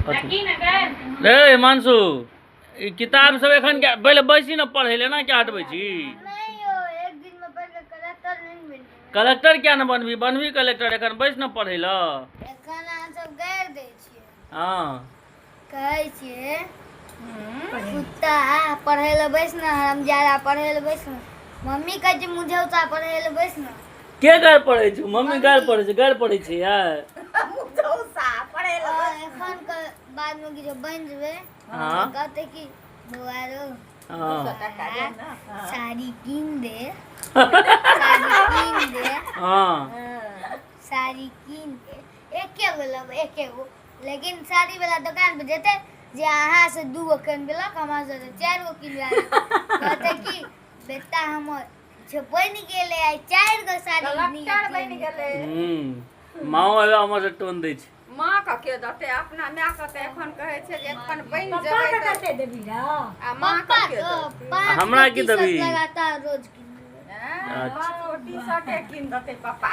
रे हिमांशु, ई किताब सब एखन के पहिले बैसी ने पढ़ै ले, ना क्या हटबै छी? नहीं यो, एक दिन में पढ़ के कलेक्टर नहीं बन जेबै। कलेक्टर किया ने बनबी? बनबी कलेक्टर, एखन बैस ने पढ़ै लए। एखन अहाँ सब गारि दै छियै। हँ। कहै छियै कुत्ता, पढ़ै लए बैस ने, हरामजादा, पढ़ै लए बैस ने। मम्मी कहै छै, मुझौसा, पढ़ै लए बैस ने। के गारि पढ़ै छौ? मम्मी गारि पढ़ै छै? गारि पढ़ै छै यार। मुझौसा, पढ़ै लए। और एखन के बाद में कि जब बनि जेबै, कहते कि बौआ रो, साड़ी कीन दे, साड़ी कीन दे। साड़ी कीन दे, एके गो लेबै, एके गो। लेकिन साड़ी वाला दुकान पर जेतै जे अहाँ से 2 गो कीन देलक, हमरा से 4 गो कीन कहते कि बेटा हमर जे बनि गेलै, आइ 4 गो साड़ी। कलेक्टर बनि गेलै। माओ आबे हमर से टोन दै छै। माँ के के देतै? अपना माय के तऽ एखन कहै छै जे एखन बनि पप्पा जेबै के तऽ कते देबी रे? आ माँ पप्पा के के के देतै? 5 हमरा गो की टी-शर्ट देबही? लगातार रोज कीन देबै। आँय, 5 गो टी शर्टे कीन देतै पप्पा।